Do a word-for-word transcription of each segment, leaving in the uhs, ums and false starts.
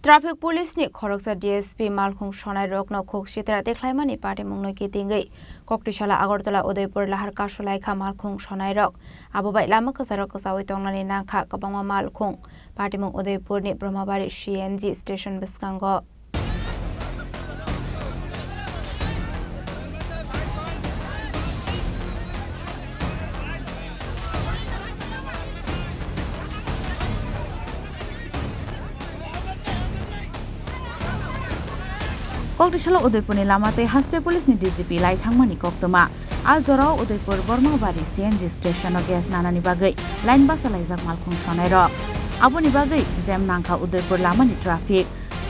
Traffic Police ni khoroksa D S P malkhung sonai rokno khuk sitra tikhlaimani patimungno kitingwi Koktisala Agartala Udaipur lahar kasulaikha malkhung sonai rok. Abo bai lama kwcharo kwchawi tongnani nangkha kwbangma malkhung. Patimung Udaipur ni Brahmabari C N G station bwskango. Koktisalo Udaipurni lama tei haste police ni D G P lai thangmani koktwma. A jorao Udaipur Bormabari C N G station o gas nanani bagwi line bachalaijak malkhung sonairok. Aboni bagwi jam nangkha Udaipur lamani traffic.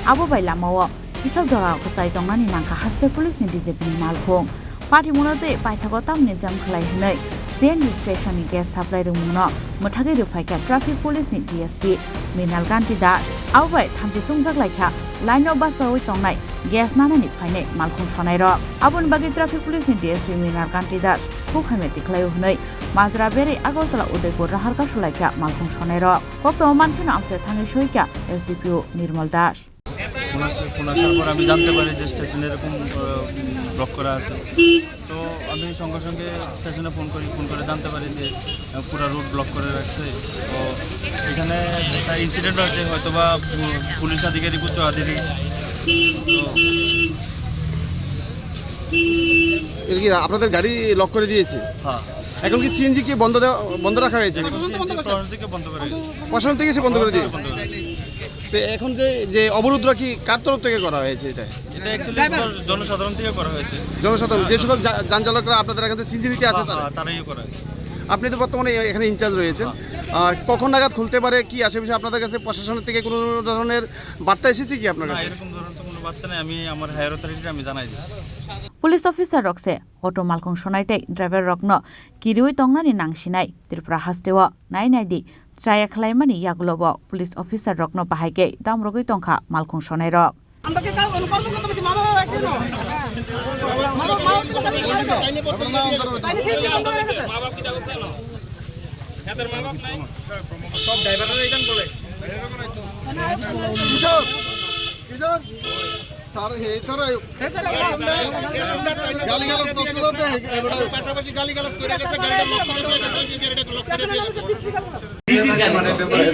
Abo bai lamao kisa jorao kwchai tongnani nangkha haste police ni D G P ni malkhung. Patimungno tei paithago tamni jam khlai hwnwi C N G station ni gas supply rwngmungno mwthagwi rwphaikha traffic police ni D S P Mrinal Kanti Das. Abo bai thamchi tungjaklaikha line o bachaui tongnai gas nanani phainai malkhung sonairok. Aboni bagwi traffic police ni D S P Mrinal Kanti Das khuk hamya tikhlaio hwnwi majra berwi Agartala Udaipur raharka sulaikha malkhung sonairok. Koktwma mankheno amchai thangwi soikha S D P O Nirmal Das. Phone আসার, ফোন আসার পর আমি জানতে পারি যে স্টেশনে এরকম, আহ, ব্লক করা আছে। তো আমি সঙ্গে সঙ্গে স্টেশনে ফোন করি, ফোন করে জানতে পারি যে, আহ, পুরা রুট ব্লক করে রাখছে। তো এখানে একটা ইনসিডেন্ট হয়েছে, হয়তো বা পু-, পুলিশ আধিকারিক, উচ্চ আধিকারিক। তো এটা কি আপনাদের গাড়ি লক করে দিয়েছে? হ্যাঁ। এখন কি সিএনজি কি বন্ধ দেওয়া, বন্ধ রাখা হয়েছে? এটা সিএনজি প্রশাসন থেকে বন্ধ করে দিয়েছে। প্রশাসন থেকে এসে বন্ধ করে দিয়েছে? বন্ধ করে দিয়েছে। তো এখন যে, যে অবরোধটা কি কার তরফ থেকে করা হয়েছে এটা? এটা actually জনসাধারণ থেকে করা হয়েছে। জনসাধারণ, যে সকল যা-, যান চালকরা আপনাদের এখান থেকে সিএনজি নিতে আসে হ্যাঁ, তারা? হ্যাঁ, তারাই করা হয়েছে। আপনি তো বর্তমানে এখানে ইনচার্জ রয়েছেন। হ্যাঁ। আহ, কখন নাগাদ খুলতে পারে, কি আসে বিষয়ে আপনাদের কাছে প্রশাসনের থেকে কোনো ধরনের বার্তা এসেছে কি আপনার না, কাছে? এরকম ধরনের তো কোনো বার্তা নেই, আমি আমার হায়ার অথরিটির আমি জানাই দিচ্ছি। Police officer rok se auto malkhung sonai tei driver rokno kiriwi tongnani nangsinai Tripura hasteo nai nai di chaya khlaimani yagulobo police officer rokno bahai khe damrogwi tongkha malkhung sonai rok. Sir, হে, sir, আয়ো। গালিগালাজ করছিল তো, হে, এবারে। পাশাপাশি গালিগালাজ করে গেছে, গাড়িটা লক করে দিয়ে গেছে, ওই যে গাড়িটা লক করে দিয়ে গেছে। ডিসির গাড়ি। মানে, ব্যাপারে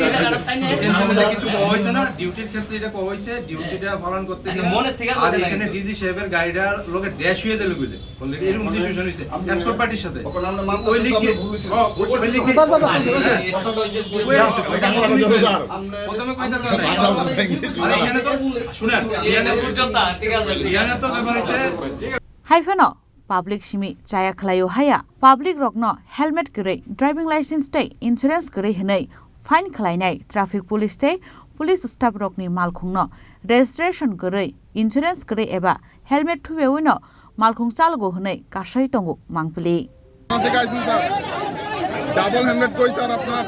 ডিটেনশনে কিছু কওয়া হয়েছে না, ডিউটির ক্ষেত্রে এটা কওয়া হয়েছে, ডিউটিটা পালন করতে গিয়ে। মনের থেকে আর বসে না এখানে কিন্তু। ডিসি সাহেবের গাড়িটার লগে ড্যাশ হয়ে গেল বুলে। Already এরকম সিচুয়েশন হইছে। এসকর্ট পার্টির সাথে। ওই লিখে, ও, ওই লিখে। বাস, বাস, বাস, বাস, বাস। ওই, ওই, ওই, ওই, প্রথমে কইতে পারে। আরে, এখানে তো, শুনেন, এখানে, ঠিক আছে। এখানে তো ব্যাপার হইছে। Hai phano public simi chaya khlaio haya, public rokno helmet kwrwi, driving license tei insurance kwrwi hwnwi fine khlainai traffic police tei police staff rokni malkhungno registration kwrwi, insurance kwrwi eba helmet thubiaui no malkhung chalogo hwnwi kasai tongo mangpili. কোথা থেকে আইছেন sir? Double helmet কই স্যার আপনার?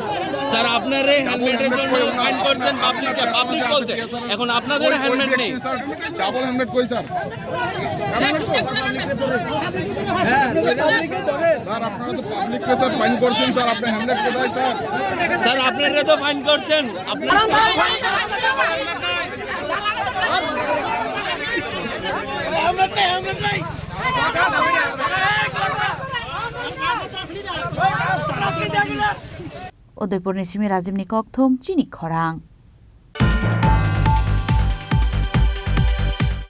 স্যার, আপনার এই হেলমেটের জন্য ফাইন করছেন পাবলিককে, পাবলিক বলছে। এখন আপনাদের হেলমেট নেই। স্যার, ডাবল হেলমেট কই স্যার? স্যার, আপনারা তো পাবলিককে স্যার ফাইন করছেন স্যার, আপনার হেলমেট কোথায় স্যার? স্যার, আপনারা তো ফাইন করছেন। আপনার Udaipurni simi Rajibni kokthum chini khorang.